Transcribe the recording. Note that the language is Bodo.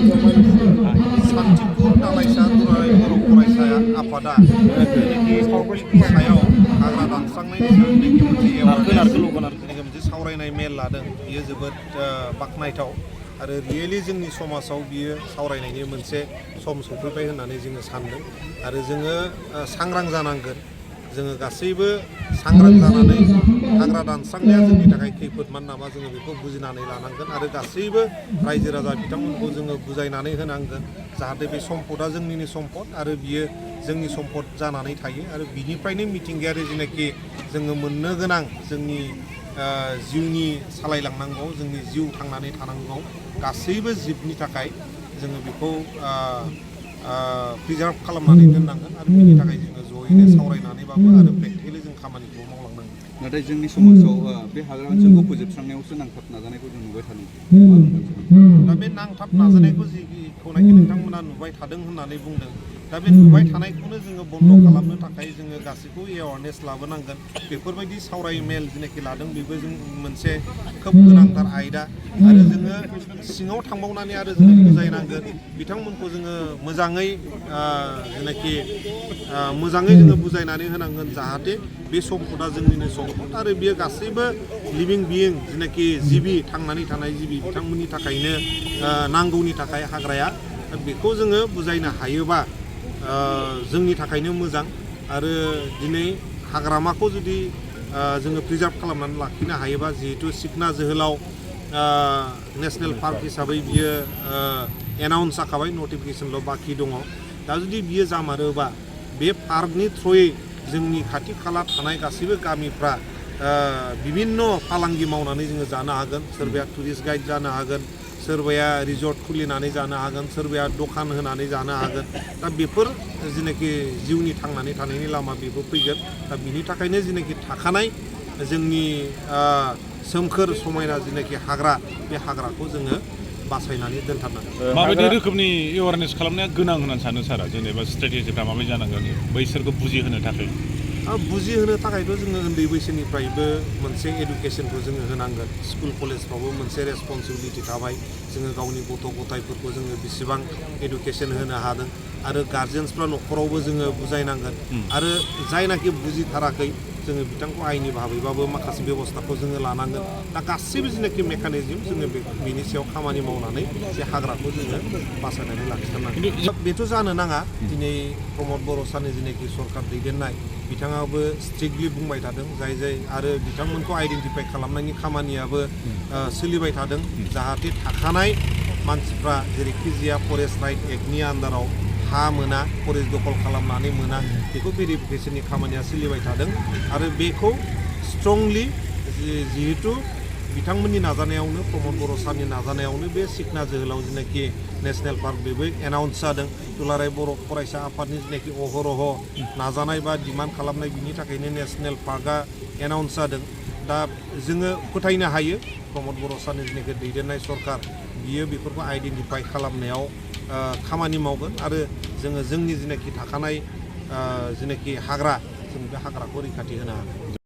सान्थिपुर दालाइसा दुलाराय बर' फरायसा आफादा सायाव हाग्रा दानस्रांनायनि सायाव मोनसे सावरायनाय मेल लादों। बियो जोबोद बाख्नायथाव आरो रियेलि जोंनि समाजाव बियो सावरायनायनि मोनसे सम सफैबाय होननानै जोङो सानदों आरो जोङो सांग्रां जानांगोन। जोङो गासैबो सांग्रां जानानै हाग्रा दानस्रांनाया जोंनि थाखाय खैफोदमान नामा जोङो बेखौ बुजिनानै लानांगोन आरो गासैबो रायजो राजा बिथांमोनखौ जोङो बुजायनानै होनांगोन जाहाथे बे सम्पदा जोंनिनो सम्पद आरो बियो जोंनि सम्पद जानानै थायो आरो बिनिफ्रायनो मिथिंगायारि जेनाखि जोङो मोननो गोनां जोंनि जिउनि सालायलांनांगौ जोंनि जिउ थांनानै थानांगौ गासैबो जिबनि थाखाय जोङो बेखौ प्रिजार्भ खालामनानै दोननांगोन आरो बेनि थाखाय जोङो जयैनो सावरायनानैबाबो आरो प्रेक्टिकेलि जों खामानिखौ मावलांनांगोन। नाथाय जोंनि समाजाव बे हाग्रा ओनसोलखौ फोजोबस्रांनायावसो नांथाब नाजानायखौ जों नुबाय थादों। दा बे नांथाब नाजानायखौ जिखौनाखि नोंथांमोना नुबाय थादों होननानै बुंदों दा बे नुबाय थानायखौनो जोङो बन्द खालामनो थाखाय जोङो गासैखौ एवारनेस लाबोनांगोन। बेफोरबायदि सावराय मेल जेनाखि लादों बेबो जों मोनसे खोब गोनांथार आयदा आरो जोङो सिङाव थांबावनानै आरो जोङो बुजायनांगोन बिथांमोनखौ जोङो मोजाङै जेनाखि मोजाङै जोङो बुजायनानै होनांगोन जाहाथे बे सम्पदा जोंनिनो सम्पद आरो बियो गासैबो लिभिं बिइं जेनाखि जिबि थांनानै थानाय जिबि बिथांमोननि थाखायनो नांगौनि थाखाय हाग्राया बेखौ जोङो बुजायनो हायोबा जोंनि थाखायनो मोजां आरो दिनै हाग्रामाखौ जुदि जोङो प्रिजार्भ खालामनानै लाखिनो हायोबा जिहेतु सिखना जोहोलाव नेसनेल पार्क हिसाबै बियो एनाउन्स जाखाबाय नटिफिकेसनल' बाखि दङ। दा जुदि बियो जामारोबा बे पार्कनि थ्रुयै जोंनि खाथि खाला थानाय गासैबो गामिफ्रा बिभिन्न फालांगि मावनानै जोङो जानो हागोन। सोरबाया टुरिस्ट गाइड जानो हागोन, सोरबाया रिजर्ट खुलिनानै जानो हागोन, सोरबाया दखान होनानै जानो हागोन। दा बेफोर जेनाखि जिउनि थांनानै थानायनि लामा बेबो फैगोन। दा बिनि थाखायनो जेनाखि थाखानाय जोंनि सोमखोर समायना जेनाखि हाग्रा बे हाग्राखौ जोङो बासायनानै दोनथारनांगोन। माबायदि रोखोमनि एवारनेस खालामनाया गोनां होननानै सानो सारा जेनेबा स्ट्रेटेजिफ्रा माबायदि जानांगोन बैसोरखौ बुजिहोनो थाखाय? बुजिहोनो थाखायथ' जोङो उन्दै बैसोनिफ्रायबो मोनसे एडुकेसनखौ जोङो होनांगोन। स्कुल कलेजफ्रावबो मोनसे रेसपन्सिबिलिटि थाबाय जोङो गावनि गथ' गथायफोरखौ जोङो बेसेबां एडुकेसन होनो हादों आरो गार्जेन्सफ्रा न'खरावबो जोङो बुजायनांगोन आरो जायनाखि बुजिथाराखै जोङो बिथांखौ आयेननि भाबैबाबो माखासे बेबस्थाखौ जोङो लानांगोन। दा गासैबो जेनाखि मेकानिजम जोङो बेनि सायाव खामानि मावनानै बे हाग्राखौ जोङो बासायनानै लाखिथारनांगोन। बेथ' जानो नाङा। दिनै प्रमद बर' सारनि जेनाखि सरकार दैदेननाय बिथाङाबो स्ट्रिक्टलि बुंबाय थादों जाय आरो बिथांमोनखौ आइडेन्टिफाइ खालामनायनि खामानियाबो सोलिबाय थादों जाहाथे थाखानाय मानसिफ्रा जेरैखि जाया फरेस्ट राइट एक्टनि आन्दाराव हा मोना, फरेस्ट दखल खालामनानै मोना बेखौ भेरिफिकेसननि खामानिया सोलिबाय थादों आरो बेखौ स्ट्रंलि जिहेतु बिथांमोननि नाजानायावनो प्रमद बर' सारनि नाजानायावनो बे सिखना जोहोलाव जेनाखि नेसनेल पार्क बेबो एनाउन्स जादों। दुलाराय बर' फरायसा आफादनि जेनाखि अहरह नाजानाय बा डिमान्ड खालामनाय बिनि थाखायनो नेसनेल पार्कआ एनाउन्स जादों। दा जोङो फोथायनो हायो प्रमद बर' सारनि जेनाखि दैदेननाय सरकार बियो बेफोरखौ आइडेन्टिफाइ खालामनायाव खामानि मावगोन आरो जोङो जोंनि जेनाखि थाखानाय जेनाखि हाग्रा जों बे हाग्राखौ रैखाथि होनो हागोन।